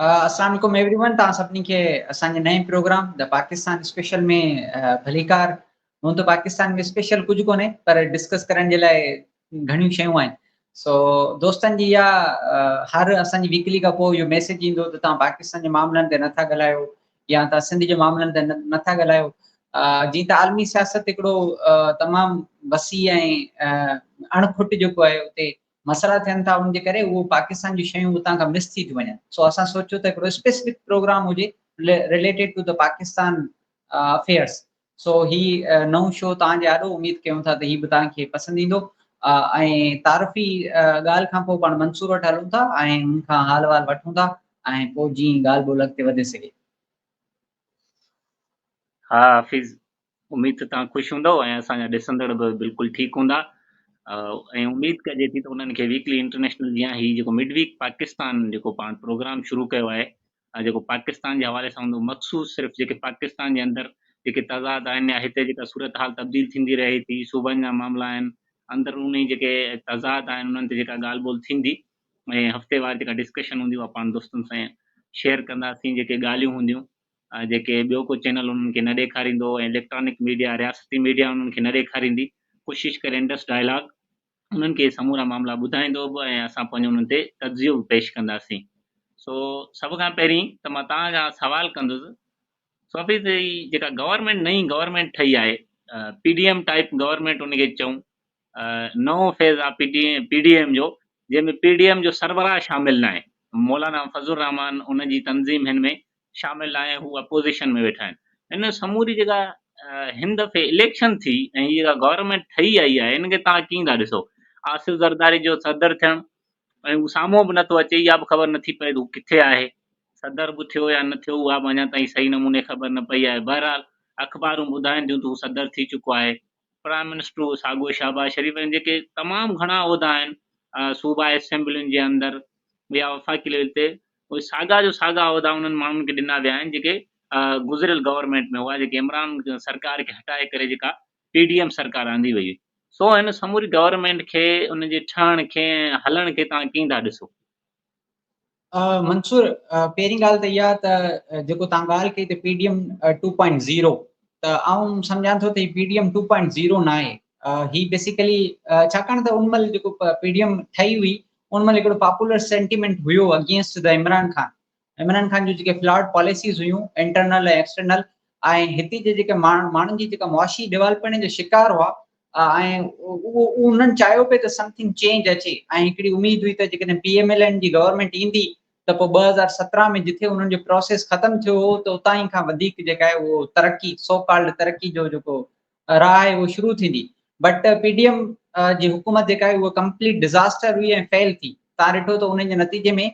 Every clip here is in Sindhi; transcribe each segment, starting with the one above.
السلام عليڪم ايوري ون، توهان سڀني کي اسان جي نئين پروگرام the Pakistan special ۾ ڀليڪار. هونئن ته پاڪستان ۾ اسپيشل ڪجهه ڪونهي پر ڊسڪس ڪرڻ جي لاء گهڻيون شيون آهن. سو دوستن جي اها هر اسان جي ويڪلي کان پوء اهو ميسيج ايندو ته توهان پاڪستان جي معاملن تي نٿا ڳالهايو يا توهان سنڌ جي معاملن تي نٿا ڳالهايو. جيئن ته عالمي سياست هڪڙو تمام وسيع ۽ اڻ کٽ جيڪو آهي اتي مسئلا ٿين ٿا، ان جي ڪري اهو پاڪستان جون شيون اتان کان مس ٿي ٿيون وڃن. سو اسان سوچيو ته هڪڙو اسپيسفڪ پروگرام هجي related to the Pakistan affairs. سو هي نئون شو توهان جي آڏو، اميد ڪيون ٿا ته هي به توهان کي پسند ايندو. ۽ تعارفي ڳالهه کان پوء پاڻ منصور وٽ هلون ٿا ۽ ان کان حال احوال وٺون ٿا ۽ پوء جيئن ڳالهه ٻولهه اڳتي وڌي سگهي. ها حفيظ، اميد ته توهان خوش هوندؤ ۽ اسان جا ڏسندڙ به بلڪل ٺيڪ هوندا ۽ اميد ڪجي ٿي ته انهن کي ويڪلي انٽرنيشنل جيان هي جيڪو مڊ ويڪ پاڪستان جيڪو پاڻ پروگرام شروع ڪيو آهي جيڪو پاڪستان جي حوالي سان هوندو، مخصوص صرف جيڪي پاڪستان جي اندر جيڪي تضاد آهن يا هتي جيڪا صورتحال تبديل ٿيندي رهي ٿي، صوبن جا معاملا آهن، اندروني جيڪي تضاد آهن انهن تي جيڪا ڳالهه ٻولهه ٿيندي ۽ هفتيوار جيڪا ڊسڪشن هوندي اها پاڻ دوستن سان شيئر ڪنداسين، جيڪي ڳالهيون هونديون جيڪي ٻيو ڪو چينل انهن کي نه ڏيکاريندو ۽ اليڪٽرانڪ ميڊيا، رياستي ميڊيا انهن کي نه ڏيکاريندي. ڪوشش ڪري انڊس ڊائلاگ انهن کي سمورا معاملا ٻڌائيندو به ۽ اسان پنهنجو انهن تي تجزيو به پيش ڪنداسين. سو سڀ کان پهرين ته مان توهان کان سوال ڪندس سو حفيظ هي جيڪا گورنمينٽ نئين گورنمينٽ ٺهي آهي، P D M type government ان کي چئون، نئون فيز آ پي ڊي ايم جو، جنهن ۾ پي ڊي ايم جو سربراهه شامل ناهي، مولانا فضل الرحمان ان جي تنظيم هن ۾ شامل ناهي، هو اپوزيشن ۾ ويٺا آهن. ان سموري جيڪا هن دفعي اليڪشن ٿي ۽ هي جيڪا گورنمينٽ ٺهي آئي آهي ان کي توهان ڪيئن ٿا ڏسو؟ آصف زرداري جو صدر ٿيڻ ۽ هو سامهون به نٿو اچي، اها به خبر نٿي پئي ته هو ڪٿي آهي، صدر به ٿيو يا نه ٿيو اها به اڃا تائين صحيح نموني خبر نه پئي آهي. بهرحال اخبارون ٻڌائين ٿيون ته هو صدر ٿي چڪو آهي. پرائم منسٽر اهو ساڳيو شهباز شريف ۽ جيڪي تمام گهڻا عهدا آهن صوبائي اسيمبلين جي اندر يا وفاقي ليول تي اهي ساڳا جو ساڳا عهدا انهن ماڻهن کي ڏنا ويا آهن جيڪي گذريل گورنمينٽ ۾ هئا، جيڪي عمران سرڪار کي هٽائي ڪري جيڪا پي ڊي ايم سرڪار آندي وئي هئي. سو هن سموري گورنمينٽ کي ان جي ٺهڻ کي ۽ هلڻ کي توهان ڪيئن ٿا ڏسو؟ منصور، پهرين ڳالهه ته اها ته جيڪو توهان ڳالهه ڪئي ته پي ڊي ايم 2.0، ته آئون سمجهان ٿو ته هي پي ڊي ايم 2.0 نه آهي. هي بيسيڪلي ڇاڪاڻ ته ان مهل جيڪو پي ڊي ايم ٺهي هئي ان مهل هڪڙو popular sentiment have against the Imran Khan. Imran Khan جون جيڪي فلاڊ پاليسيز هيون انٽرنل ۽ ايڪسٽرنل ۽ هتي جي جيڪي ماڻهن جي جيڪا معاشي ڊيولپمينٽ جو شڪار هئا ۽ اهو انهن چاهيو پئي ته سمٿنگ چينج اچي ۽ هڪڙي اميد هئي ته جيڪڏهن پي ايم ايل اين جي گورنمينٽ ايندي ته پوء 2017 ۾ جتي انهن جو پروسيس ختم ٿيو هو ته اتان ئي کان وڌيڪ جيڪا آهي اهو ترقي، سو ڪالڊ ترقي جو جيڪو راهه آهي اهو شروع ٿيندي. بٽ پي ڊي ايم جي حڪومت جيڪا آهي اها ڪمپليٽ ڊزاسٽر هئي ۽ فيل ٿي. تان ڏٺو ته ان جي نتيجي ۾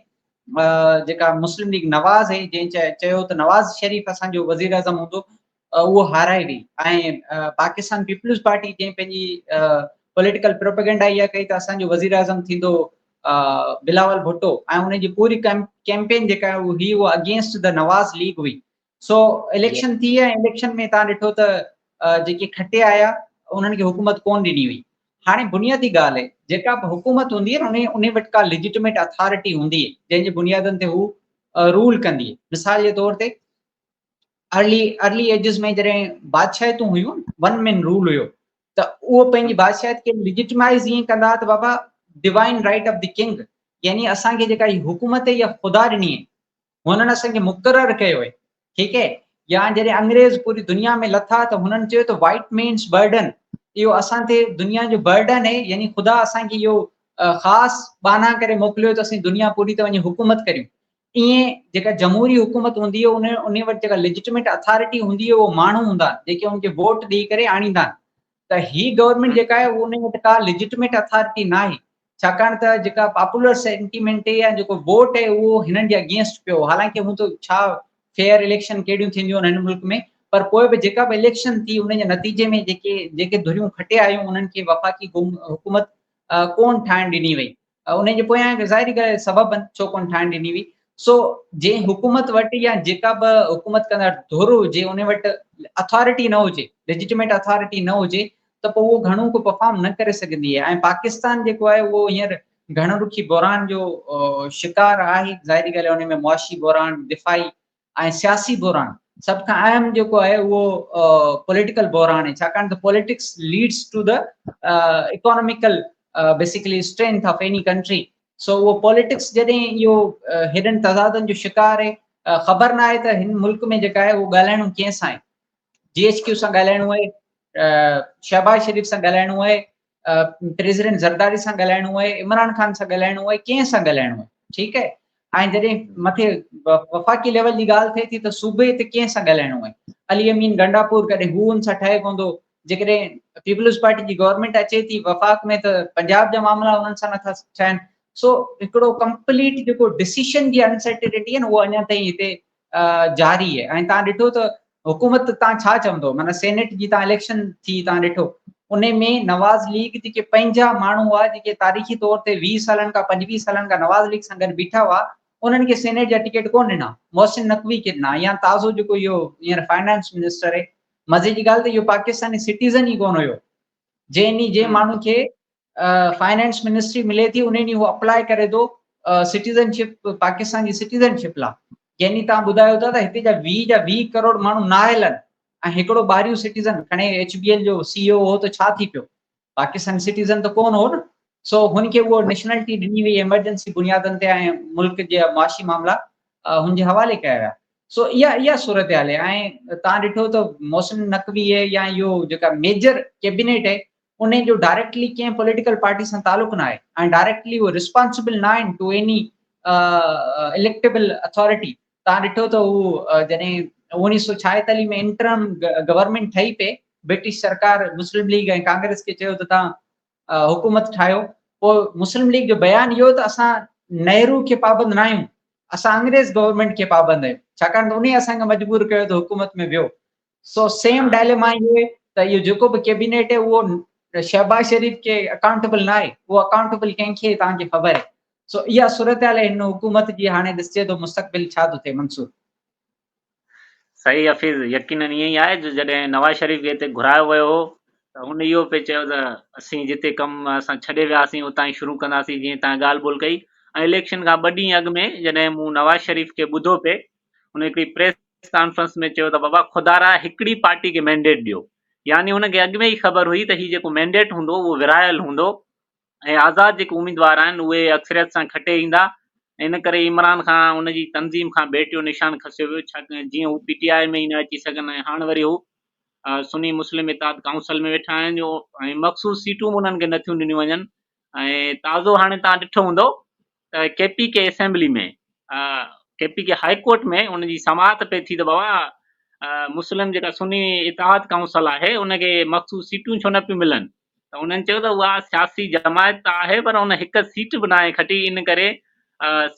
جيڪا مسلم ليگ نواز هئي جنهن چيو ته نواز شريف اسان جو وزير اعظم هوندو، اهو هارائي وئي ۽ پاڪستان پيپلز پارٽي جنهن پنهنجي پوليٽيڪل پروپيگنڊا اها ڪئي ته اسان جو وزير اعظم ٿيندو بلاول ڀٽو ۽ ان جي پوري ڪيمپين جيڪا هئي اها اگينسٽ the Nawaz league هئي. سو اليڪشن ٿي ۽ اليڪشن ۾ تان ڏٺو ته جيڪي کٽي آيا انهن کي حڪومت ڪون ڏني وئي. هاڻي بنيادي ڳالهه آهي جيڪا به حڪومت هوندي آهي ان وٽ ڪا ليجيٽيميٽ اٿارٽي هوندي آهي جنهن جي بنيادن تي هو رول ڪندي. مثال جي طور تي ارلي ايجز ۾ جڏهن بادشاهتون هيون، ون مين رول هيو، ته اهو پنهنجي بادشاهت کي ليجيٽمائز ائين ڪندا ته بابا divine right of the king, يعني اسان کي جيڪا هي حڪومت آهي اها خدا ڏني آهي، هنن اسان کي مقرر ڪيو آهي، ٺيڪ آهي. يا جڏهن انگريز پوري دنيا ۾ لٿا ته هنن چيو ته وائٽ مينس برڊن، اهو اسان تي دنيا جو برڊن آهي، يعني خدا اسان کي اهو خاص ٻانها ڪري موڪليو ته اسين دنيا پوري ته وڃي حڪومت ڪريون. ائين جيڪا جمهوري حڪومت هوندي آهي ان وٽ جيڪا ليجيٽيميٽ اٿارٽي هوندي آهي اهو ماڻهو هوندا آهن جيڪي ان کي ووٽ ڏئي ڪري آڻيندا آهن. ته هي گورنمينٽ جيڪا آهي ان وٽ ڪا ليجيٽيميٽ اٿارٽي نه آهي، ڇاڪاڻ ته جيڪا پاپولر سينٽيمينٽ يا جيڪو ووٽ آهي اهو هنن جي اگينسٽ پيو. حالانڪه هون ته ڇا فيئر اليڪشن ڪهڙيون ٿينديون آهن هن ملڪ ۾، پر پوء به جيڪا به اليڪشن ٿي ان جي نتيجي ۾ جيڪي ڌريون کٽي آيون انهن کي وفاقي حڪومت ڪون ٺاهڻ ڏني وئي. ان جي پويان هڪ ظاهري ڳالهه سبب آهن ڇو ڪونه ٺاهڻ ڏني وئي. سو جنهن حڪومت وٽ يا جيڪا به حڪومت ڪندڙ ڌر هجي ان وٽ اٿارٽي نه هجي، ليجيٽيميٽ اٿارٽي نه هجي ته پوء اهو گهڻو ڪو پرفارم نه ڪري سگهندي آهي. ۽ پاڪستان جيڪو آهي اهو هينئر گهڻ رخي بحران جو شڪار آهي. ظاهري ڳالهه آهي ان ۾ معاشي بحران، دفاعي ۽ سياسي بحران، سڀ کان اهم جيڪو آهي اهو پوليٽيڪل بحران آهي، ڇاڪاڻ ته politics leads to the economical basically strength of any country. So اهو پوليٽڪس جڏهن اهو هيڏن تضادن جو شڪار آهي، خبر نه آهي ته هن ملڪ ۾ جيڪا آهي اهو ڳالهائڻو ڪنهن سان آهي، جي ايڇ ڪيو سان ڳالهائڻو آهي، شهباز شريف سان ڳالهائڻو آهي، پريزيڊنٽ زرداري سان ڳالهائڻو آهي، عمران خان سان ڳالهائڻو آهي، ڪنهن سان ڳالهائڻو آهي؟ ٺيڪ آهي. ۽ جڏهن مٿي وفاقي ليول جي ڳالهه ٿئي ٿي ته صوبي تي ڪنهن سان ڳالهائڻو آهي؟ علي امين گنڊاپور ڪڏهن هو ان سان ٺهي پوندو، جيڪڏهن پيپلز پارٽي جي گورنمينٽ اچي ٿي وفاق ۾ ته پنجاب جا معاملا انهن سان نٿا ٺهن. سو هڪڙو ڪمپليٽ جيڪو ڊسيشن جي انسرٽينٽي آهي نه اهو اڃا تائين هتي جاري آهي. ۽ تان ڏٺو ته حڪومت تان ڇا چوندو، معنيٰ سينيٽ جي تان اليڪشن ٿي، تان ڏٺو ان ۾ نواز ليگ جيڪي پنهنجا ماڻهو هئا، جيڪي تاريخي طور تي 20 سالن کان 25 سالن کان نواز ليگ سان گڏ بيٺا هئا، انهن کي سينيٽ جا ٽڪيٽ ڪونه ڏنا، محسن نقوي کي ڏنا، يا تازو جيڪو اهو هينئر فائنانس منسٽر آهي، مزي جي ڳالهه ته اهو پاڪستاني سٽيزن ئي ڪونه هيو، جنهن ڏينهن جنهن ماڻهو کي فائنانس منسٽري ملي ٿي ان ڏينهن هو اپلاء ڪري ٿو سٽيزن شپ، پاڪستان جي سٽيزن شپ لا. يعني تان ٻڌايو ٿا ته هتي جا 20 جا 20 ڪروڙ ماڻهو نااهل آهن ۽ هڪڙو ٻاهريون سٽيزن کڻي ايڇ بي ايل جو سي او هو ته ڇا ٿي پيو، پاڪستاني سٽيزن ته ڪونه هو نه. سو هن کي اهو نيشنلٽي ڏني وئي ايمرجنسي بنيادن تي ۽ ملڪ جا معاشي معاملا هن جي حوالي ڪيا ويا. سو اها صورتحال آهي. ۽ تان ڏٺو ته محسن نقوي يا اهو جيڪا ميجر ڪيبينيٽ آهي انهي جو ڊائريڪٽلي ڪنهن پوليٽيڪل پارٽي سان تعلق نه آهي ۽ ڊائريڪٽلي اهي ريسپانسبل نه آهن ٽو ايني اليڪٽيبل اٿارٽي. تان ڏٺو ته هو جڏهن 1946 ۾ انٽرم گورنمينٽ ٺهي پئي، برٽش سرڪار مسلم ليگ ۽ ڪانگريس کي چيو ته تان حڪومت ٺاهيو، پوء مسلم ليگ جو بيان اهو ته اسان نهرو کي پابند نه آهيون، اسان انگريز گورنمينٽ کي پابند آهيون، ڇاڪاڻ ته انهي اسان کي مجبور ڪيو ته حڪومت ۾ ويو. سو سيم ڊائليما اهو آهي ته اهو جيڪو به ڪيبينيٽ آهي اهو شهباز شريف کي اڪائونٽيبل نه آهي، اهو اڪائونٽيبل ڪنهن کي توهان کي خبر آهي. سو اها صورتحال آهي هن حڪومت جي، هاڻي ڏسجي ٿو مستقبل ڇا ٿو ٿئي. منصور. صحيح حفيظ، يقينن ائين ئي آهي جو جڏهن نواز شريف کي هتي گهرايو ويو هو ته هن اهو پئي چيو ته اسين جتي ڪم اسان ڇڏي وياسين اتان ئي شروع ڪنداسين، جيئن توهان ڳالهه ٻولهه ڪئي ۽ اليڪشن کان ٻه ڏينهن اڳ ۾ جڏهن مون نواز شريف کي ٻڌو پئي، هن هڪڙي پريس ڪانفرنس ۾ چيو ته بابا خدارا هڪڙي پارٽي کي مينڊيٽ ڏيو، يعني هن کي اڳ ۾ ئي خبر هئي ته هي جيڪو مينڊيٽ هوندو اهو ورهايل هوندو ۽ آزاد جيڪي اميدوار آهن اهي اڪثريت سان کٽي ايندا، ان ڪري عمران خان ان جي تنظيم کان ٻيٽ جو نشان کسيو ويو، ڇا جيئن هو پي ٽي آء ۾ ئي نه اچي سگهن ۽ هاڻ وري هو سني مسلم اتحاد ڪائونسل ۾ ويٺا آهن جو ۽ مخصوص سيٽون به انهن کي نٿيون ڏنيون وڃن ۽ تازو هاڻي تان ڏٺو هوندو ته ڪي پي ڪي اسيمبلي ۾ ڪي پي ڪي هائي ڪورٽ ۾ ان جي سماعت پئي ٿي ته بابا مسلم جيڪا سني اتحاد ڪائونسل آهي ان کي مخصوص سيٽون ڇو نه پيون ملن ته انهن چيو ته اها سياسي جماعت ته آهي پر ان هڪ سيٽ به ناهي کٽي، ان ڪري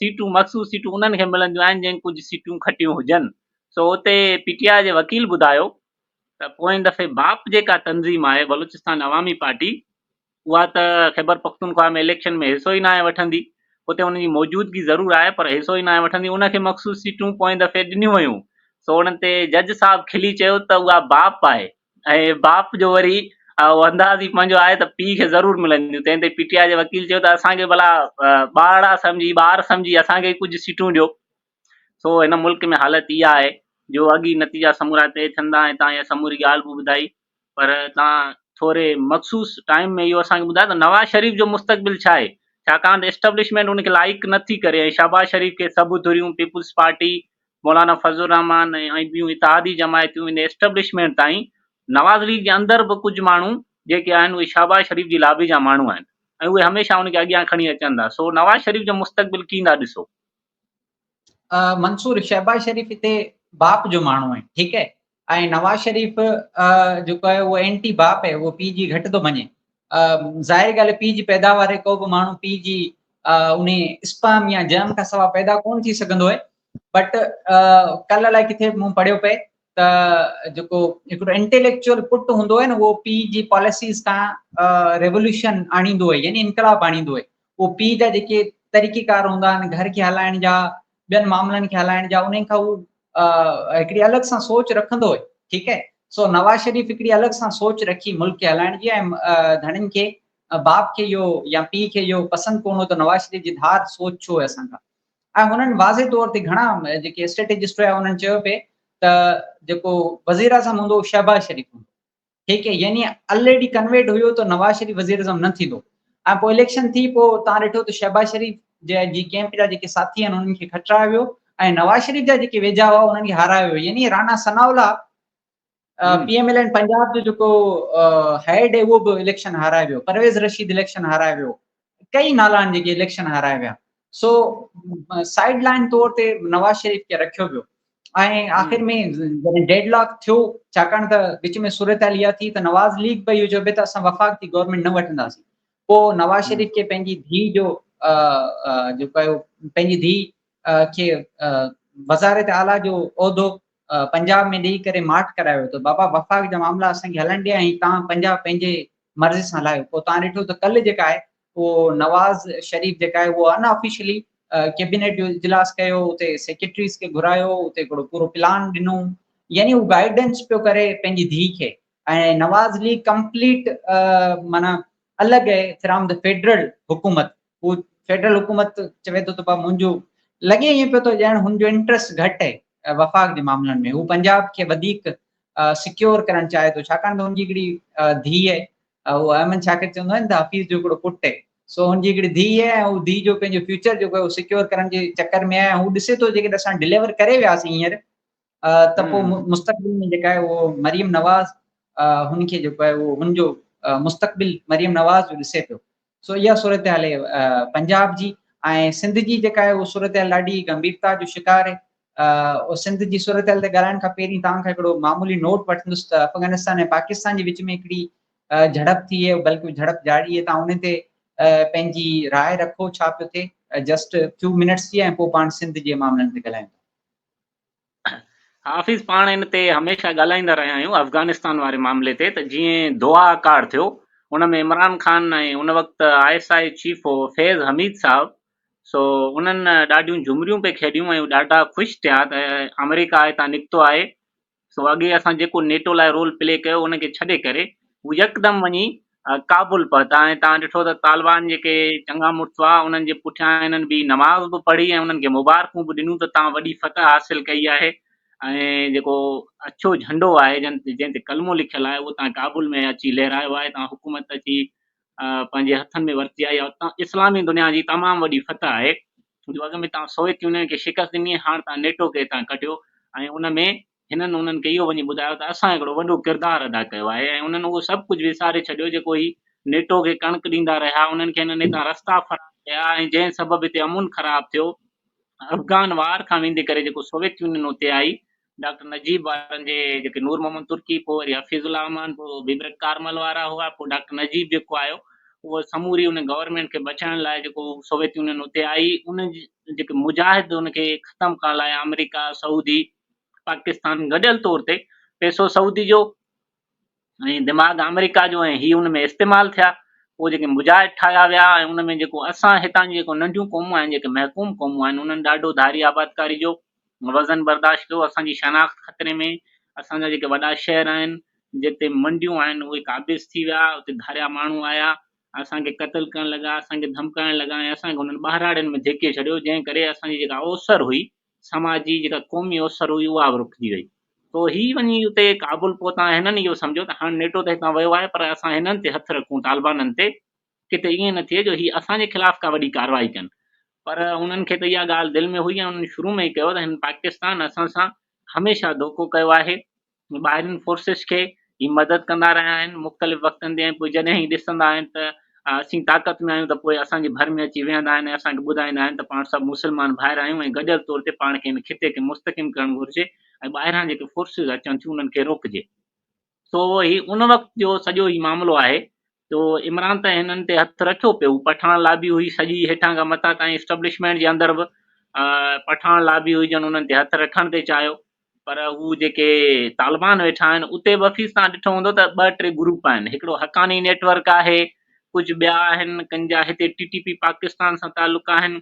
سيٽون مخصوص سيٽون انهن کي ملنديون آهن جن ڪجهه سيٽون کٽيون هجن. سو اتي پي ٽي آء جي وڪيل ٻڌايو ته پوئين دفعي باپ جيڪا تنظيم آهي بلوچستان عوامي پارٽي اها ته خيبر پختونخواهه ۾ اليڪشن ۾ حصو ئي ناهي وٺندي، اتي ان جي موجودگي ضرور آهي پر حصو ئي ناهي وٺندي، ان کي مخصوص سيٽون پوئين دفعي ڏنيون ويون، سو ان تي جج صاحب کلي چيو ته اها باپ آهي ۽ باپ جو وري اهو انداز ئي پنهنجو آهي ته پيء کي ضرور ملنديون، تنهن تي پي ٽي آء جي وڪيل چيو ته اسان کي ڀلا ٻارڙا سمجهي، ٻار سمجهي اسان کي ڪجهه سيٽون ڏيو. سو هن ملڪ ۾ حالت اها آهي جو اڳ ئي نتيجا سمورا طئي ٿين ٿا ۽ توهان اها سموري ڳالهه به ٻڌائي پر توهان ٿوري مخصوص ٽائيم ۾ اهو اسان کي ٻڌايو ته نواز شريف جو مستقبل ڇا آهي، ڇاڪاڻ ته اسٽبلشمينٽ ان کي لائيڪ نه ٿي ڪري ۽ شهباز شريف کي سڀ ڌريون پيپلز پارٽي، مولانا فضل الرحمان ۽ ٻيون اتحادي جماعتيون ان اسٽبلشمينٽ تائين نواز ليگ جي اندر به ڪجهه ماڻهو جيڪي آهن اهي شهباز شريف جي لابي جا ماڻهو آهن ۽ اهي هميشه ان کي اڳيان کڻي اچن ٿا، سو نواز شريف جو مستقبل ڪيئن ٿا ڏسو؟ منصور، شهباز شريف هتي باپ جو ماڻهو آهي، ٺيڪ آهي، ۽ نواز شريف جيڪو آهي اهو اينٽي باپ آهي، اهو پيء جي گهٽ ٿو مڃي. ظاهر ڳالهه آهي پيء جي پيداوار آهي، ڪو به ماڻهو پيء جي ان اسپرم يا جرم کان سوا پيدا ڪونه ٿي سگهندو آهي. بٽ ڪل الائي ڪٿي مون پڙهيو پئي ته جيڪو هڪڙو انٽيليڪچوئل پٽ هوندو آهي نه اهو پيء جي پاليسيز کان ريولوشن آڻيندو آهي، يعني انقلاب آڻيندو آهي. اهو پيء جا جيڪي طريقيڪار هوندا آهن گهر کي هلائڻ جا، ٻين معاملن کي هلائڻ جا، انهن کان هو هڪڙي الڳ سان سوچ رکندو آهي، ٺيڪ آهي. سو نواز شريف هڪڙي الڳ سان سوچ رکي ملڪ کي هلائڻ جي ۽ ڌڻين کي باپ کي اهو يا پيء کي اهو پسند ڪونه هو ته نواز شريف جي ڌار سوچ ڇو آهي اسان کان. ۽ هنن واضح طور تي گهڻا جيڪي اسٽريٽجسٽ هيا انهن چيو پئي ته جيڪو وزيراعظم هوندو اهو شهباز شريف هوندو. ٺيڪ هي يعني الريڊي ڪنويڊ هيو ته نواز شريف وزيراعظم نه ٿيندو ۽ پوء اليڪشن ٿي پوء تان ڏٺو ته شهباز شريف جي جي ڪيمپ جا جيڪي ساٿي آهن انهن کي کٽرايو ويو ۽ نواز شريف جا جيڪي ويجها هئا انهن کي هارايو ويو يعني Rana Sanaullah P M L N Punjab جو جيڪو هيڊ هي اهو به اليڪشن هارائي ويو پرويز رشيد اليڪشن هارائي ويو ڪئي نالا آهن جيڪي اليڪشن هارائي ويا سو سائيڊ لائن طور تي نواز شريف کي رکيو ويو ۽ آخر ۾ جڏهن ڊيڊ لاڪ ٿيو ڇاڪاڻ ته وچ ۾ صورتحال اها ٿي ته نواز ليگ به اهو چيو پئي ته اسان وفاق جي گورنمينٽ نه وٺنداسين پوء نواز شريف کي پنهنجي ڌيء جو جيڪو آهي پنهنجي ڌيء کي وزارت اعليٰ جو عهدو پنجاب ۾ ڏيئي ڪري ماٺ ڪرايو ته بابا وفاق جا معاملا اسان کي هلڻ ڏي ۽ تان پنجاب پنهنجي مرضي سان هلايو پوء تان ڏٺو ته ڪل جيڪا آهي اهو نواز شريف جيڪا آهي اهو ان آفيشلي ڪيبينيٽ جو اجلاس ڪيو اتي سيڪريٽريز کي گهرايو اتي هڪڙو پورو پلان ڏنو يعني هو گائيڊنس پيو ڪري پنهنجي ڌيء کي ۽ نواز ليگ ڪمپليٽ معنيٰ الڳ آهي فرام the federal حڪومت هو فيڊرل حڪومت چوي ٿو ته بابا منهنجو لڳي ائين پيو ٿو ڄڻ هن جو انٽرسٽ گهٽ آهي وفاق جي معاملن ۾ هو پنجاب کي وڌيڪ سيڪيور ڪرڻ چاهي ٿو ڇاڪاڻ ته هن جي هڪڙي ڌيء آهي اهو احمد شاڪر چوندو آهي ته حفيظ جو هڪڙو پٽ آهي سو هن جي هڪڙي ڌيء آهي ۽ هو ڌيء جو پنهنجو فيوچر جيڪو آهي سيڪيور ڪرڻ جي چڪر ۾ آهي هو ڏسي ٿو جيڪڏهن اسان ڊليور ڪري وياسين هينئر ته پوء مستقبل ۾ جيڪا آهي اهو مريم نواز هن کي جيڪو آهي اهو هن جو مستقبل مريم نواز جو ڏسي پيو سو اها صورتحال آهي پنجاب جي ۽ سنڌ جي جيڪا آهي اها صورتحال ڏاڍي گنڀيرتا جو شڪار آهي سنڌ جي صورتحال تي ڳالهائڻ کان پهرين توهان کان هڪڙو معمولي نوٽ وٺندس ته افغانستان ۽ پاڪستان جي وچ ۾ هڪڙي جهڙپ ٿي آهي بلڪه جهڙپ جاري آهي توهان ان تي پنهنجي راء رکو ڇا پيو ٿئي جسٽ فيو منٽس جي ۽ پوء پاڻ سنڌ جي معاملن تي ڳالهايون ٿا. حافظ پاڻ ان تي هميشه ڳالهائيندا رهيا آهيون افغانستان واري معاملي تي ته جيئن دوها اڪارڊ ٿيو ان ۾ عمران خان ۽ ان وقت I S I chief هو فيض حميد صاحب سو انهن ڏاڍيون جهمريون پئي کيڏيون ۽ ڏاڍا خوش ٿيا ته آمريڪا هتان نڪتو آهي سو اڳي اسان جيڪو نيٽو لاء رول پلي ڪيو ان کي ڇڏي ڪري هو يڪدم وڃي ڪابل پهتا ۽ توهان ڏٺو ته طالبان جيڪي چڱا مڙس هئا انهن جي پٺيان هنن به نماز به پڙهي ۽ انهن کي مبارڪون به ڏنيون ته توهان وڏي فتح حاصل ڪئي آهي ۽ جيڪو اڇو جهنڊو آهي جنهن تي ڪلمو لکيل آهي اهو توهان ڪابل ۾ اچي لهرايو آهي توهان حڪومت اچي پنهنجي هٿن ۾ ورتي آهي اها اسلامي دنيا جي تمام وڏي فتح آهي جو اڳ ۾ توهان سوويت يونين کي شڪست ڏني هاڻ توهان نيٽو کي هتان ڪڍيو ۽ ان ۾ هنن انهن کي اهو وڃي ٻڌايو ته اسان هڪڙو وڏو ڪردار ادا ڪيو آهي ۽ انهن اهو سڀ ڪجهه وساري ڇڏيو جيڪو هي نيٽو کي ڪڻڪ ڏيندا رهيا انهن کي هنن هتان رستا فراهم ڪيا ۽ جنهن سبب هتي امن خراب ٿيو افغان وار کان ويندي ڪري جيڪو سوويت يونين اتي آئي ڊاڪٽر نجيب وارن جي جيڪي نور محمد ترڪي پوء وري حفيظ الله امان پوء ببرڪ ڪارمل وارا هئا پوء ڊاڪٽر نجيب جيڪو آيو اهو سموري ان گورنمينٽ کي بچائڻ لاء جيڪو سوويت يونين اتي آئي ان جيڪي مجاهد ان کي ختم ڪرڻ لاء آمريڪا سعودي پاڪستان گڏيل طور تي پيسو سعودي جو ۽ دماغ آمريڪا جو ۽ هي ان ۾ استعمال ٿيا پوء جيڪي مجاهد ٺاهيا ويا ۽ ان ۾ جيڪو اسان هتان جون جيڪو ننڍيون قومون آهن جيڪي محڪوم قومون آهن انهن ڏاڍو ڌاري آبادڪاري جو وزن برداشت ڪيو اسان جي شناخت خطري ۾ اسان جا جيڪي وڏا شهر آهن جتي منڊيون آهن اهي قابض ٿي ويا اتي ڌاريا ماڻهو آيا اسان کي قتل ڪرڻ لڳا اسان کي ڌمڪائڻ لڳا ۽ اسان کي انهن ٻهراڙين ۾ ڌڪي ڇڏيو جنهن ڪري اسان جي جيڪا اوسر هئي سماجي جيڪا قومي اوسر هئي اها به رڪجي وئي. سو هي وڃي اتي ڪابل پهتا ۽ هنن اهو سمجهيو ته هاڻ نيٽو ته هتان ويو آهي پر اسان هنن تي هٿ رکون طالبانن تي ڪٿي ائين نه ٿئي جو هي اسان جي خلاف ڪا وڏي ڪارروائي ڪن پر انهن کي ته اها ڳالهه دل ۾ هئي ۽ انهن شروع ۾ ئي ڪيو ته هن پاڪستان اسان سان هميشه ڌوڪو ڪيو آهي ٻاهرين فورسز کي هي مدد ڪندا رهيا آهن مختلف وقتن تي ۽ پوء جڏهن هي ڏسندا آهن ته اسين طاقت ۾ آهيون ته پوء اسان جي ڀر ۾ اچي ويهندا آهن ۽ اسان کي ٻڌائيندا آهن ته پاڻ سڀ مسلمان ڀائر آهيون ۽ گڏيل طور تي پاڻ کي هن خطي کي مستحڪم ڪرڻ گهرجي ۽ ٻاهران جيڪي فورسز اچن ٿيون انهن کي روڪجي. سو هي ان وقت جو سڄو هي معاملو آهي تو عمران ته هنن تي هٿ رکيو پيو هو پٺاڻ لابي هئي سڄي هيٺان کان مٿان تائين اسٽبلشمينٽ جي اندر به پٺاڻ لابي هئي جن انهن تي هٿ رکڻ تي چاهيو پر هو جيڪي طالبان ويٺا آهن اتي به حفيظ تان ڏٺو هوندو ته ٻه ٽي گروپ آهن هڪڙو حقاني نيٽ ورڪ آهي ڪجهه ٻيا آهن ڪن جا هتي ٽي ٽي پي پاڪستان سان تعلق آهن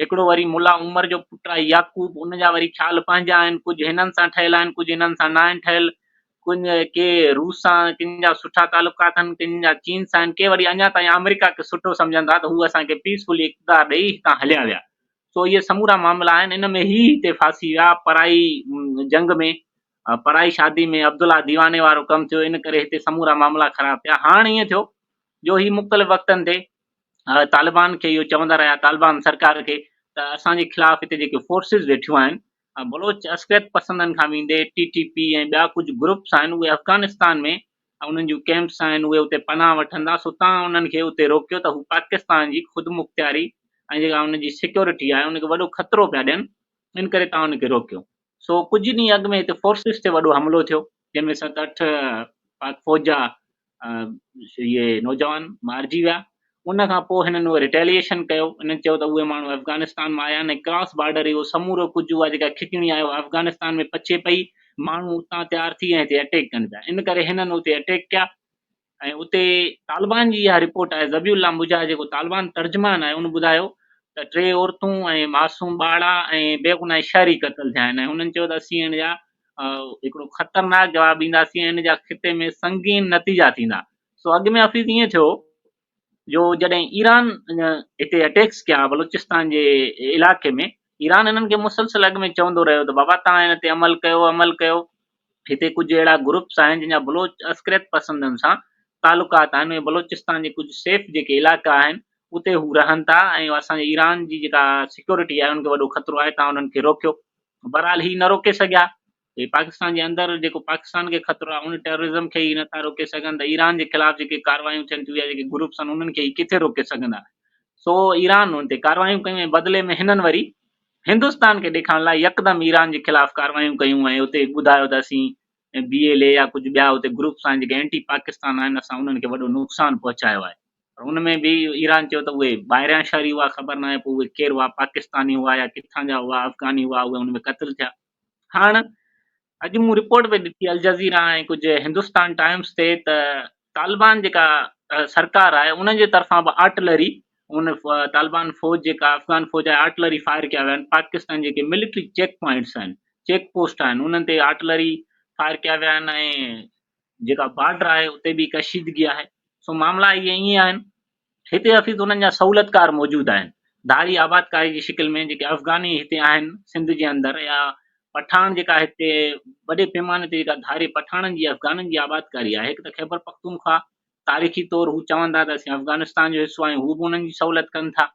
هڪڙو وري ملا عمر جو پٽ آهي يعقوب ان جا وري خيال پنهنجا آهن ڪجهه هنن سان ٺهيل آهن ڪجهه هنن سان ناهن ٺهيل ڪن ڪي روس سان ڪن جا سٺا تعلقات آهن، ڪن جا چين سان آهن، ڪي وري اڃا تائين آمريڪا کي سٺو سمجهن ٿا ته هو اسان کي پيسفلي اقتدار ڏئي هتان هليا ويا. سو اهي سمورا معاملا آهن، ان ۾ هي هتي ڦاسي ويا، پرائي جنگ ۾ پرائي شادي ۾ عبدالله ديواني وارو ڪم ٿيو، ان ڪري هتي سمورا معاملا خراب ٿيا. هاڻ ائين ٿيو جو هي مختلف وقتن تي طالبان کي اهو چوندا رهيا، طالبان سرڪار کي ته اسان جي خلاف هتي جيڪي فورسز ويٺيون آهن، بلوچ عسڪريت پسندن کان ويندي ٽي ٽي پي ۽ ٻيا ڪجهه گروپس آهن، اهي افغانستان ۾ انهن جون ڪيمپس آهن، اهي اتي پناهه وٺن ٿا، سو تان انهن کي اتي روڪيو ته هو پاڪستان جي خودمختياري ۽ جيڪا ان جي سيڪيورٽي آهي ان کي وڏو خطرو پيا ڏين، ان ڪري تان ان کي روڪيو. سو ڪجهه ڏينهن اڳ ۾ هتي فورسز تي وڏو حملو ٿيو، جنهن ۾ ست اٺ پاڪ فوج جا اهي نوجوان مارجي ويا. ان کان پوء هنن اهو ريٽيليئيشن ڪيو، هنن چيو ته اهي ماڻهو افغانستان مان آيا آهن ۽ ڪراس بارڊر اهو سمورو ڪجهه اها جيڪا کچڻي آهي اها افغانستان ۾ پچي پئي، ماڻهو اتان تيار ٿي ۽ هتي اٽيڪ ڪن پيا، ان ڪري هنن اتي اٽيڪ ڪيا ۽ اتي طالبان جي اها رپورٽ آهي، ذبيح الله مجاهد جيڪو طالبان ترجمان آهي ان ٻڌايو ته ٽي عورتون ۽ معصوم ٻارڙا ۽ بيگناهه شهري قتل ٿيا آهن ۽ هنن چيو ته اسين ان جا هڪڙو خطرناڪ جواب ڏينداسين ۽ ان جا خطي ۾ سنگين نتيجا ٿيندا. سو اڳ ۾ حفيظ ائين ٿيو جو جڏهن ايران هتي اٽيڪس ڪيا بلوچستان جي علائقي ۾ ايران هنن کي مسلسل اڳ ۾ چوندو رهيو ته بابا توهان هن تي عمل ڪيو عمل ڪيو، هتي ڪجهه اهڙا گروپس آهن جن جا بلوچ عسڪريت پسندن سان تعلقات آهن، اهي بلوچستان جي ڪجهه سيف جيڪي علائقا آهن اتي هو رهن ٿا ۽ اسان جي ايران جي جيڪا سيڪيورٽي آهي ان کي وڏو خطرو آهي، توهان انهن کي روڪيو. بهرحال هي نه روڪي سگهيا، هي پاڪستان جي اندر جيڪو پاڪستان کي خطرو آهي ان ٽيررزم کي ئي نٿا روڪي سگهن ته ايران جي خلاف جيڪي ڪارروايون ٿين ٿيون يا جيڪي گروپس آهن انهن کي هي ڪٿي روڪي سگهندا. سو ايران انهن تي ڪارروايون ڪيون ۽ بدلي ۾ هنن وري هندستان کي ڏيکارڻ لاء يڪدم ايران جي خلاف ڪارروايون ڪيون ۽ اتي ٻڌايو ته اسين بي ايل اي يا ڪجهه ٻيا اتي گروپس آهن جيڪي اينٽي پاڪستان آهن اسان انهن کي وڏو نقصان پهچايو آهي پر ان ۾ به ايران چيو ته اهي ٻاهريان شهري هئا خبر ناهي پوء اهي ڪير هئا پاڪستاني هئا يا ڪٿان جا هئا افغاني هئا اهي ان ۾ قتل ٿيا. هاڻ اڄ مون رپورٽ پئي ڏٺي الجزيره ۽ ڪجهه هندستان ٽائمز تي ته طالبان جيڪا سرڪار آهي ان جي طرفان به آرٽلري ان طالبان فوج جيڪا افغان فوج آهي آرٽلري فائر ڪيا ويا آهن پاڪستان جيڪي ملٽري چيڪ پوائنٽس آهن چيڪ پوسٽ آهن انهن تي آرٽلري فائر ڪيا ويا آهن ۽ جيڪا بارڊر آهي اتي به ڪشيدگي آهي سو معاملا اهي ائين آهن هتي حفيظ انهن جا سهولتڪار موجود آهن. ڌاري آبادڪاري جي شڪل ۾ جيڪي افغاني هتي آهن سنڌ جي اندر يا پٺاڻ جيڪا هتي وڏي پيماني تي جيڪا ڌاري پٺاڻن جي افغانن جي آبادڪاري آهي هڪ ته خيبر پختونخوا تاريخي طور هو چون ٿا ته اسين افغانستان جو حصو آهيون هو به انهن جي سهولت ڪن ٿا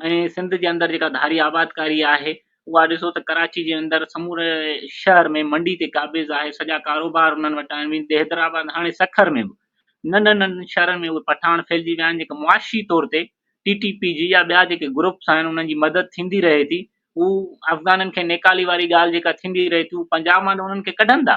۽ سنڌ جي اندر جيڪا ڌاري آبادڪاري آهي اها ڏسو ته ڪراچي جي اندر سموري شهر ۾ منڊي تي قابض آهي سڄا ڪاروبار انهن وٽ آهن ويندي حيدرآباد هاڻي سکر ۾ به ننڍن ننڍن شهرن ۾ اهي پٺاڻ ڦهلجي ويا آهن جيڪي معاشي طور تي ٽي ٽي پي جي يا ٻيا جيڪي گروپس آهن انهن جي مدد ٿيندي رهي ٿي هو افغانن کي نيڪالي واري ڳالهه جيڪا ٿيندي رهي ٿي هو پنجاب مان ته انهن کي ڪڍن ٿا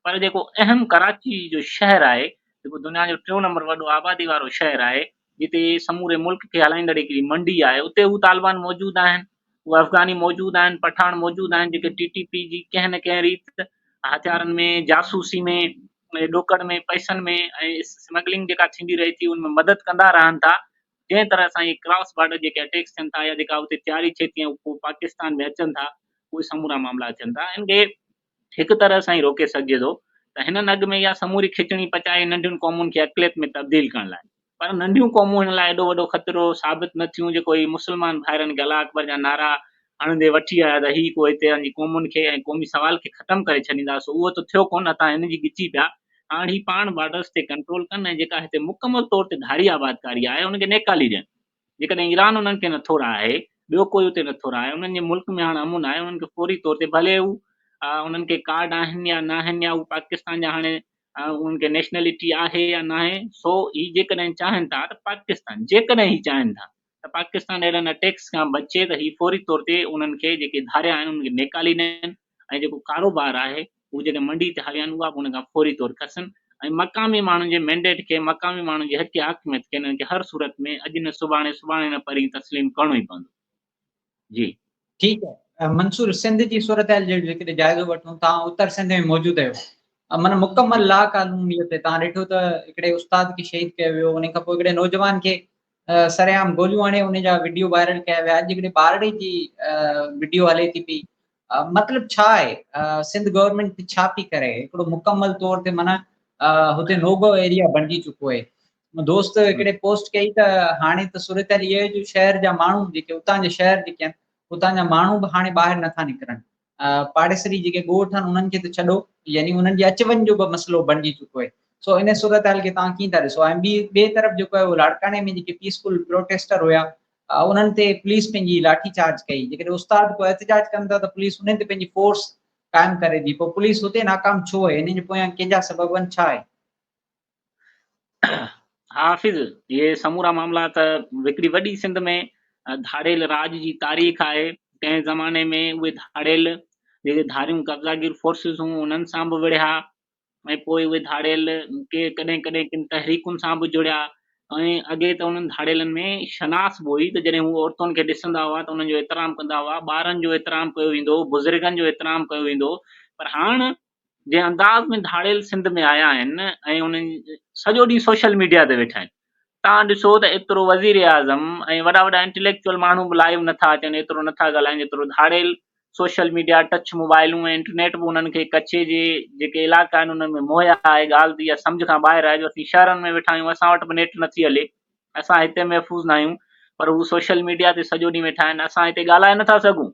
پر جيڪو اهم ڪراچي جو شهر آهي جيڪو دنيا جو ٽيون نمبر وڏو آبادي وارو شهر آهي جتي سموري ملڪ کي هلائيندڙ هڪڙي منڊي آهي اتي هو طالبان موجود آهن اهي افغاني موجود آهن، پٺاڻ موجود آهن جيڪي ٽي ٽي پي جي ڪنهن نه ڪنهن ريت هٿيارن ۾، جاسوسي ۾، ڏوڪڙ ۾، پئسن ۾ ۽ اسمگلنگ جيڪا ٿيندي رهي ٿي ان ۾ مدد ڪندا رهن ٿا. جنهن طرح سان اهي ڪراس بارڊر جيڪي اٽيڪس ٿين ٿا يا جيڪا اتي تياري ٿئي ٿي ۽ پوء پاڪستان ۾ اچن ٿا اهي سمورا معاملا ٿين ٿا. ان کي هڪ طرح سان ئي روڪي سگهجي ٿو ته هنن اڳ ۾ اها سموري کچڻي پچائي ننڍين قومن کي اقليت ۾ تبديل ڪرڻ لاء پر ننڍيون قومون هن لاء ايڏو وڏو خطرو ثابت نه ٿيون جيڪو هي مسلمان ڀائرن کي الله اڪبر جا نعرا هڻندي وٺي آيا ته هي ڪو هتي جي قومن کي ۽ قومي سوال کي ختم ڪري ڇڏيندا سو اهو ته ٿيو ڪونه هتان هن جي ڳچي پيا هاڻ هي پاڻ بارڊرز تي ڪنٽرول ڪن ۽ جيڪا هتي مڪمل طور تي ڌاري آبادڪاري آهي ان کي نيڪالي ڏين. جيڪڏهن ايران انهن کي نٿو رهائي، ٻيو ڪوئي اتي نٿو رهائي، انهن جي ملڪ ۾ هاڻ امن آهي، انهن کي فوري طور تي ڀلي هو انهن کي ڪارڊ آهن يا ناهن يا هو پاڪستان جا هاڻي انهن کي نيشنلٽي آهي يا ناهي، سو هي جيڪڏهن چاهين ٿا ته پاڪستان جيڪڏهن هي چاهين ٿا ته پاڪستان اهڙن اٽيڪس کان بچي ته هي فوري طور تي انهن کي جيڪي ڌاريا آهن انهن کي نيڪالي ڏين ۽ جيڪو ڪاروبار آهي هو جيڪي منڊي تي هليا آهن اها به ان کان فوري طور کسن ۽ مقامي ماڻهن جي مينڊيٽ کي مقامي ماڻهن جي حق حاڪميت کي انهن کي هر صورت ۾ اڄ نه سڀاڻي سڀاڻي نه پرين تسليم ڪرڻو ئي پوندو. جي. ٺيڪ آهي منصور سنڌ جي صورتحال جو جيڪڏهن جائزو وٺون توهان اتر سنڌ ۾ موجود آهيو معنيٰ مڪمل لا قانونيت تي توهان ڏٺو ته هڪڙي استاد کي شهيد ڪيو ويو ان کان پوء هڪڙي نوجوان کي سرعام گوليون هڻي ان جا وڊيو وائرل ڪيا ويا اڄ هڪڙي ٻارڙي جي وڊيو هلي ٿي پئي مطلب ڇا آهي سنڌ گورنمينٽ ڇا پي ڪري هڪڙو مڪمل طور تي معنيٰ هتي نوگو ايريا بڻجي چڪو آهي دوست هڪڙي پوسٽ ڪئي ته هاڻي ته صورتحال اها آهي جو شهر جا ماڻهو جيڪي اتان جي شهر جيڪي آهن اتان جا ماڻهو به هاڻي ٻاهر نٿا نڪرن پاڙيسري جيڪي ڳوٺ آهن انهن کي ته ڇڏو يعني انهن جي اچ وڃ جو به مسئلو بڻجي چڪو آهي سو ان صورتحال کي توهان ڪيئن ٿا ڏسو ۽ ٻي ٻئي طرف جيڪو آهي اهو لاڙڪاڻي ۾ جيڪي پيسفل پروٽيسٽر هيا انهن تي پوليس پنهنجي لاٺي چارج ڪئي جيڪڏهن استاد ڪو احتجاج ڪن ٿا ته پوليس انهن تي پنهنجي فورس قائم ڪري ٿي پوء پوليس هتي ناڪام ڇو آهي انهن جي پويان ڪنهن جا سبب آهن ڇا آهي؟ ها حافظ اهي سمورا معاملا ته هڪڙي وڏي سنڌ ۾ ڌاڙيل راڄ جي تاريخ آهي ڪنهن زماني ۾ اهي ڌاڙيل جيڪي ڌاريون قبضاگير فورسز هيون انهن سان به وڙهيا ۽ پوء اهي ڌاڙيل ڪي ڪڏهن ڪڏهن ڪن تحريڪن سان به جڙيا ۽ اڳي ته انهن ڌاڙيلن ۾ شناس به هئي ته جڏهن هو عورتن کي ڏسندا هئا ته انهن جو احترام ڪندا هئا، ٻارن جو احترام ڪيو ويندو هو، بزرگن جو احترام ڪيو ويندو هو پر هاڻ جنهن انداز ۾ ڌاڙيل سنڌ ۾ آيا آهن ۽ انهن سڄو ڏينهن سوشل ميڊيا تي ويٺا آهن تان ڏسو ته ايترو وزير اعظم ۽ وڏا وڏا انٽليڪچوئل ماڻهو به لائيو نٿا اچن ايترو نٿا ڳالهائن جيترو ڌاڙيل سوشل ميڊيا ٽچ موبائلون ۽ انٽرنيٽ به انهن کي ڪچي جي جيڪي علائقا آهن انهن ۾ مهيا آهي ڳالهه ته اها سمجهه کان ٻاهر آهي جو اسين شهرن ۾ ويٺا آهيون اسان وٽ به نيٽ نٿي هلي اسان هتي محفوظ ناهيون پر هو سوشل ميڊيا تي سڄو ڏينهن ويٺا آهن اسان هتي ڳالهائي نٿا سگهون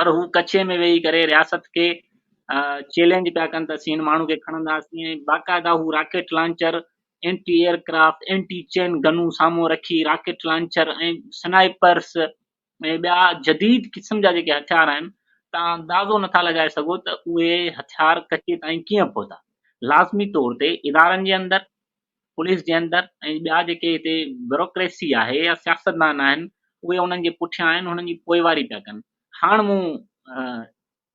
پر هو ڪچي ۾ ويهي ڪري رياست کي چئلينج پيا ڪن ته اسين هن ماڻهو کي کڻنداسين ۽ باقاعده هو rocket launcher anti aircraft anti chain گنون سامهون رکي راڪيٽ لانچر ۽ سنائپرس ۽ ٻيا جديد قسم جا جيڪي هٿيار آهن توهان اندازو نٿا لڳائي سگهو ته اهي هٿيار ڪچي تائين ڪيئن پهتا. لازمي طور تي ادارن جي اندر، پوليس جي اندر ۽ ٻيا جيڪي هتي بيوروڪريسي آهي يا سياستدان آهن اهي انهن جي پٺيان آهن انهن جي پوئواري پيا ڪن. هاڻ مون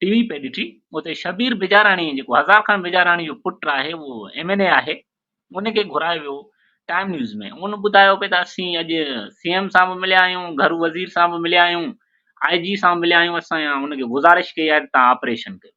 ٽي وي پئي ڏٺي اتي شبير بجاراڻي جيڪو هزار خان بجاراڻي جو پٽ آهي اهو ايم اين اي آهي ان کي گهرايو ويو ٽائيم نيوز ۾ ان ٻڌايو پئي ته اسين اڄ سي ايم سان به مليا آهيون گهرو وزير سان به مليا آهيون آء جي سان مليا آهيون اسان ان کي گذارش ڪئي آهي ته تان آپريشن ڪيو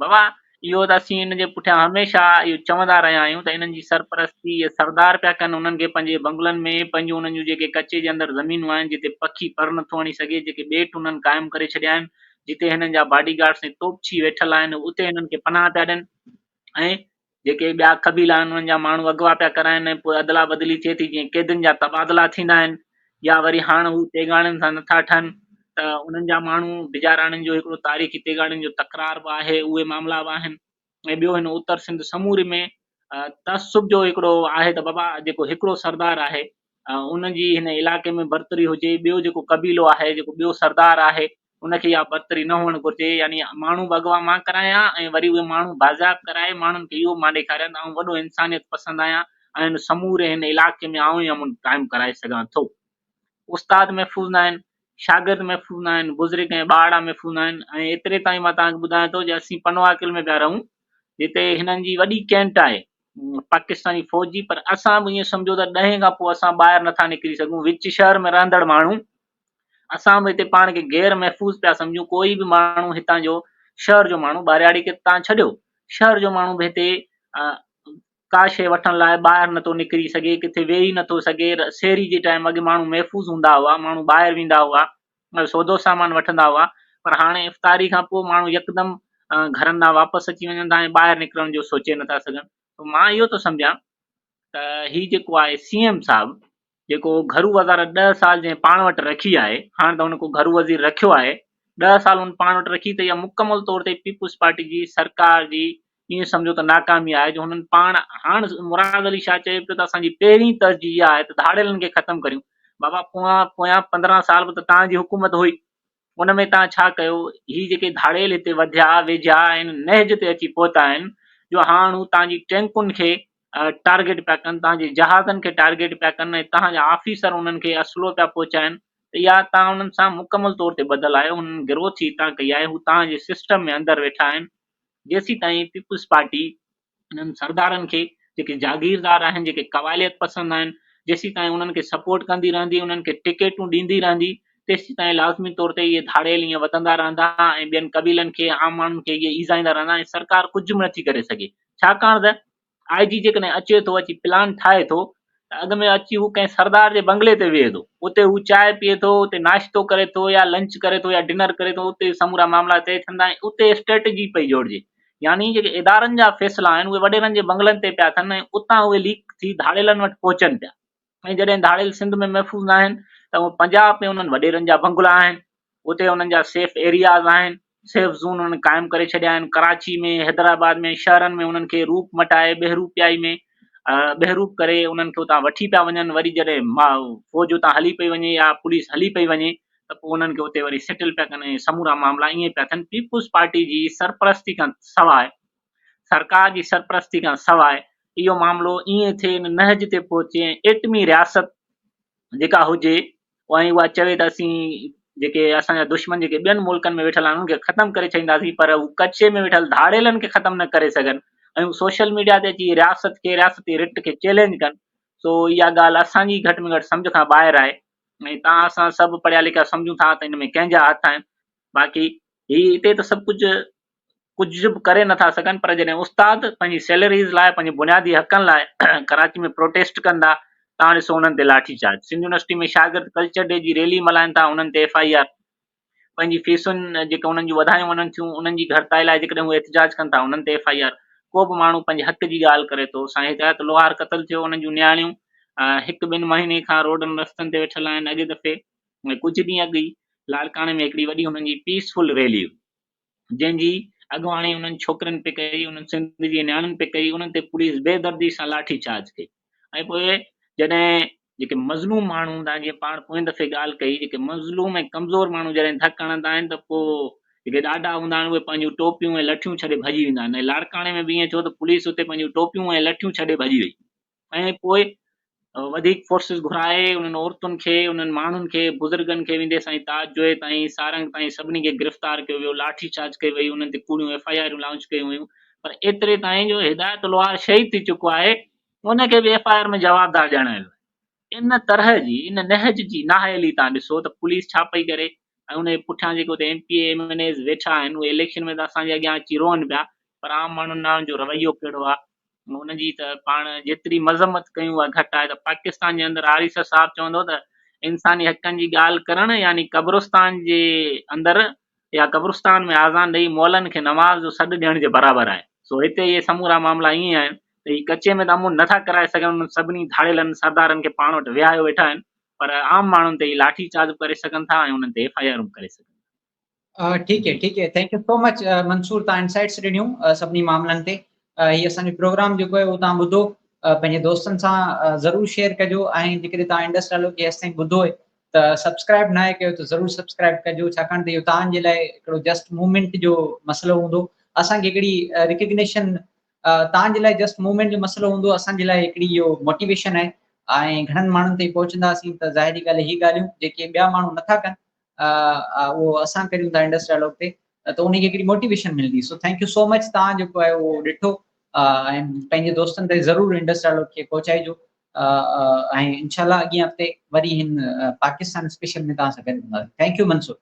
بابا اهو ته اسين ان جي پٺيان هميشه اهو چوندا رهيا آهيون ته انهن جي سرپرستي اهي سردار پيا ڪن انهن کي پنهنجي بنگلن ۾ پنهنجون انهن جون جيڪي ڪچي جي اندر زمينون آهن جتي پکي پر نٿو هڻي سگهي جيڪي ٻيٽ انهن قائم ڪري ڇڏيا آهن جتي هنن جا باڊي گارڊس ۽ توپچي ويٺل آهن اتي هنن کي پناهه پيا ڏين ۽ جيڪي ٻيا قبيلا آهن انهن جا ماڻهو اغوا پيا ڪرائن ۽ پوء ادلا بدلي ٿئي ٿي جيئن قيدين جا تبادلا ٿيندا آهن يا وري هاڻ هو تيغاڻين سان نٿا ٺهن ته انهن جا ماڻهو بجاراڻين جو هڪڙو تاريخي تيغاڻين جو تڪرار به آهي اهي معاملا به آهن ۽ ٻيو هن اتر سنڌ سموري ۾ تعصب جو هڪڙو آهي ته بابا جيڪو هڪڙو سردار آهي ان جي هن علائقي ۾ برتري هجي، ٻيو جيڪو قبيلو آهي، جيڪو ٻيو سردار آهي، ان کي اها برتري نه هئڻ گهرجي، يعني ماڻهو به اغوا مان ڪرايان ۽ وري اهي ماڻهو بازياب ڪرائي ماڻهن کي اهو مان ڏيکاريان ته آئون وڏو انسانيت پسند آهيان ۽ هن سموري هن علائقي ۾ آئون ئي امن قائم ڪرائي سگهان ٿو. استاد محفوظ ناهن، شاگرد محفوظ ناهن، بزرگ ۽ ٻارڙا محفوظ ناهن ۽ ايتري تائين مان توهان کي ٻڌايان ٿو جو اسين پنوعاقل ۾ پيا رهون جتي هنن جي وڏي ڪينٽ آهي، پاڪستاني فوج جي پر اسان به ائين سمجهو ته ڏهين کان پوء اسان ٻاهر نٿا نڪري سگهون وچ شهر ۾ رهندڙ ماڻهو اسان به هتي پاڻ کي غير محفوظ پيا سمجهون ڪوئي به ماڻهو هتان جو شهر جو ماڻهو ٻاهرياڙي کي تان ڇڏيو شهر جو ماڻهو به هتي ڪا شيء وٺڻ لاء ٻاهر نٿو نڪري سگهي ڪٿي ويهي نٿو سگهي سيري جي ٽائيم اڳي ماڻهو محفوظ هوندا هئا ماڻهو ٻاهر ويندا هئا سودو سامان وٺندا هئا پر هاڻي افطاري کان پوء ماڻهو يڪدم گهرن ڏانهن واپس اچي وڃن ٿا ۽ ٻاهر نڪرڻ جو سوچي نٿا سگهن ته مان اهو ٿو سمجهان ته هي جيڪو آهي سي ايم صاحب جيڪو گهرو وزارت ڏهه سال جنهن پاڻ وٽ رکي آهي هاڻ ته هن ڪو گهرو وزير رکيو آهي ڏهه سال هن پاڻ وٽ رکي ته اها مڪمل طور تي پيپلز پارٽي جي سرڪار جي ائين سمجهو ته ناڪامي آهي جو هنن پاڻ هاڻ مراد علي شاهه چئي پيو ته اسان جي پهرين ترجيح اها آهي ته ڌاڙيلن کي ختم ڪريون بابا پويان پويان 15 سال به ته توهان جي حڪومت هئي ان ۾ توهان ڇا ڪيو هي جيڪي ڌاڙيل هتي وڌيا ويجهيا ۽ نهج تي اچي پهتا آهن جو هاڻ هو توهان جي ٽينڪن کي ٽارگيٽ پيا ڪن توهان جي جهازن کي ٽارگيٽ پيا ڪن ۽ توهان جا آفيسر انهن کي اسلحو پيا پهچائن ته اها توهان انهن سان مڪمل طور تي ٻڌل آهيو انهن گروٿ ئي هتان ڪئي آهي هو توهان جي سسٽم ۾ اندر ويٺا آهن جيسيتائين پيپلز پارٽي انهن سردارن کي جيڪي جاگيردار آهن جيڪي قبائليت پسند آهن جيسيتائين انهن کي سپورٽ ڪندي رهندي انهن کي ٽڪيٽون ڏيندي رهندي تيسيتائين لازمي طور تي اهي ڌاڙيل ائين وڌندا رهندا ۽ ٻين قبيلن کي عام ماڻهن کي اهي ايذائيندا رهندا ۽ سرڪار ڪجهه به نٿي ڪري سگهي ڇاڪاڻ ته آء جي جيڪڏهن اچي ٿو اچي پلان ٺاهي ٿو ته اڳ ۾ اچي هو ڪنهن سردار جي بنگلي تي ويهي ٿو، اتي هو چانهه پيئي ٿو، اتي ناشتو ڪري ٿو يا لنچ ڪري ٿو يا ڊنر ڪري ٿو، اتي سمورا معاملا طئي ٿين ٿا ۽ اتي اسٽريٽجي پئي جوڙجي. يعني جيڪي ادارن جا فيصلا آهن اهي وڏيرن جي بنگلن تي پيا ٿين ۽ اتان اهي ليڪ ٿي ڌاڙيلن وٽ پهچن پيا ۽ جڏهن ڌاڙيل سنڌ ۾ محفوظ ناهن ته اهي پنجاب ۾ انهن وڏيرن جا بنگلا آهن، اتي انهن جا سيف ايرياز آهن، سيف زون انهن قائم ڪري ڇڏيا آهن، ڪراچي ۾، حيدرآباد ۾ شهرن ۾ انهن کي روپ مٽائي ٻهروپيائي ۾ ٻهروپ ڪري انهن کي اتان وٺي پيا وڃن، وري جڏهن فوج اتان هلي پئي وڃي يا پوليس هلي پئي وڃي ته پوء انهن کي اتي وري سيٽل پيا ڪن ۽ سمورا معاملا ائين پيا ٿين، پيپلز پارٽي جي سرپرستي کان سواء سرڪار جي سرپرستي کان سواء اهو معاملو ائين ٿئي ان نهج تي پهچي ۽ ايٽمي رياست جيڪا هجي ۽ اها چوي ته اسين جيڪي اسان جا دشمن جيڪي ٻين ملڪن ۾ ويٺل آهن انهن کي ختم ڪري ڇڏينداسين پر هو ڪچي ۾ ويٺل ڌاڙيلن کي ختم نه ڪري سگهن ۽ هو سوشل ميڊيا تي اچي رياست کي رياستي رٽ کي چئلينج ڪن سو اها ڳالهه اسان جي گهٽ ۾ گهٽ سمجهه کان ٻاهر آهي ۽ تان اسان سڀ پڙهيا لکيا سمجهون ٿا ته ان ۾ ڪنهن جا هٿ آهن باقي هي هتي ته سڀ ڪجهه ڪجهه به ڪري نٿا سگهن پر جڏهن استاد پنهنجي سيلريز لاء پنهنجي بنيادي حقن لاء ڪراچي ۾ پروٽيسٽ ڪن ٿا تان ڏسو انهن تي لاٺي چارج سنڌ يونيورسٽي ۾ شاگرد ڪلچر ڊي جي ريلي ملهائن ٿا انهن تي ايف I R پنهنجي فيسن جيڪي انهن جون وڌايون وڃن ٿيون انهن جي گهٽتائي لاء جيڪڏهن هو احتجاج ڪن ٿا انهن تي ايف I R ڪو به ماڻهو پنهنجي حق جي ڳالهه ڪري ٿو سائين هدايت لوهار قتل ٿيو انهن جون نياڻيون هڪ ٻن مهيني کان روڊن رستن تي ويٺل آهن اڳي دفعي ڪجهه ڏينهن اڳ ئي لاڙڪاڻي ۾ هڪڙي وڏي هنن جي پيسفل ريلي هئي جنهن جي اڳواڻي انهن ڇوڪرين پئي ڪئي، انهن سنڌ جي نياڻين پئي ڪئي، انهن تي پوليس بي دردي سان لاٺي چارج ڪئي ۽ پوء جڏهن جيڪي مظلوم ماڻهو هوندا آهن، جيئن پاڻ پوئين دفعي ڳالهه ڪئي، جيڪي مظلوم ۽ ڪمزور ماڻهو جڏهن ڌڪ هڻندا آهن ته پوء جيڪي ڏاڍا هوندا آهن اهي پنهنجون ٽوپيون ۽ لٺيون ڇڏي ڀڄي ويندا آهن ۽ لاڙڪاڻي ۾ به ائين ٿيو ته پوليس اتي پنهنجون ٽوپيون ۽ لٺيون ڇڏي ڀڄي وئي. ۽ پوء وڌيڪ فورسز گهرائي انهن عورتن کي انهن ماڻهن کي بزرگن کي ويندي سائين تاج جوئي تائين سارنگ تائين سڀني کي گرفتار ڪيو ويو لاٺي چارج ڪئي وئي انهن تي ڪوڙيون ايف I آريون لانچ ڪيون ويون پر ايتري تائين جو هدايت لوهار شهيد ٿي چڪو آهي ان کي به ايف I R ۾ جوابدار ڄاڻايو ويو آهي ان طرح جي ان نهج جي نااهلي تان ڏسو ته پوليس ڇا پئي ڪري ۽ ان جي پٺيان جيڪي اتي ايم پي اي ايم اين ايز ويٺا آهن اهي اليڪشن ۾ ته اسان جي اڳيان اچي روئن پيا پر عام ماڻهن ڏانهن جو رويو ڪهڙو آهي ان جي ته پاڻ جيتري مذمت ڪيون اها گهٽ آهي ته پاڪستان جي اندر آريسر صاحب چوندو ته انساني حقن جي ڳالهه ڪرڻ يعني قبرستان جي اندر يا قبرستان ۾ آذان ڏئي مئلن کي نماز جو سڏ ڏيڻ جي برابر آهي سو هتي اهي سمورا معاملا ائين آهن ته هي ڪچي ۾ ته امن نٿا ڪرائي سگهن انهن سڀني ڌاڙيلن سردارن کي پاڻ وٽ ويهايو ويٺا آهن پر عام ماڻهن تي هي لاٺي چارج به ڪري سگهن ٿا ۽ انهن تي ايف I آرون به ڪري سگهن ٿا. ٺيڪ هي ٺيڪ هي thank you so much Mansoor تان انسائٽس ڏنيون سڀني معاملن تي هي اسان جو پروگرام جيڪو آهي اهو تان ٻڌو پنهنجي دوستن سان ضرور شيئر ڪجو ۽ جيڪڏهن تان انڊس ڊائلاگ کي هيستائين ٻڌو آهي ته سبسڪرائب نه آهي ڪيو ته ضرور سبسڪرائب ڪجو ڇاڪاڻ ته اهو تان جي لاء هڪڙو جسٽ موومينٽ جو مسئلو هوندو اسان کي هڪڙي ريڪگنيشن تان جي لاء جسٽ موومينٽ جو مسئلو هوندو اسان جي لاء هڪڙي اهو موٽيويشن آهي ۽ گهڻن ماڻهن تائين پهچنداسين ته ظاهري ڳالهه هي ڳالهيون جيڪي ٻيا ماڻهو نٿا ڪن اهو اسان ڪريون ٿا انڊس ڊائلاگ تي ته ان کي هڪڙي موٽيويشن ملندي so thank you so much تان جيڪو آهي اهو ڏٺو ۽ پنهنجي دوستن تائين ضرور انڊس ڊائلاگ کي پهچائجو ۽ انشاء الله اڳئين هفتي وري هن پاڪستان اسپيشل ۾ توهان سان گڏ هونداسين thank you Mansoor.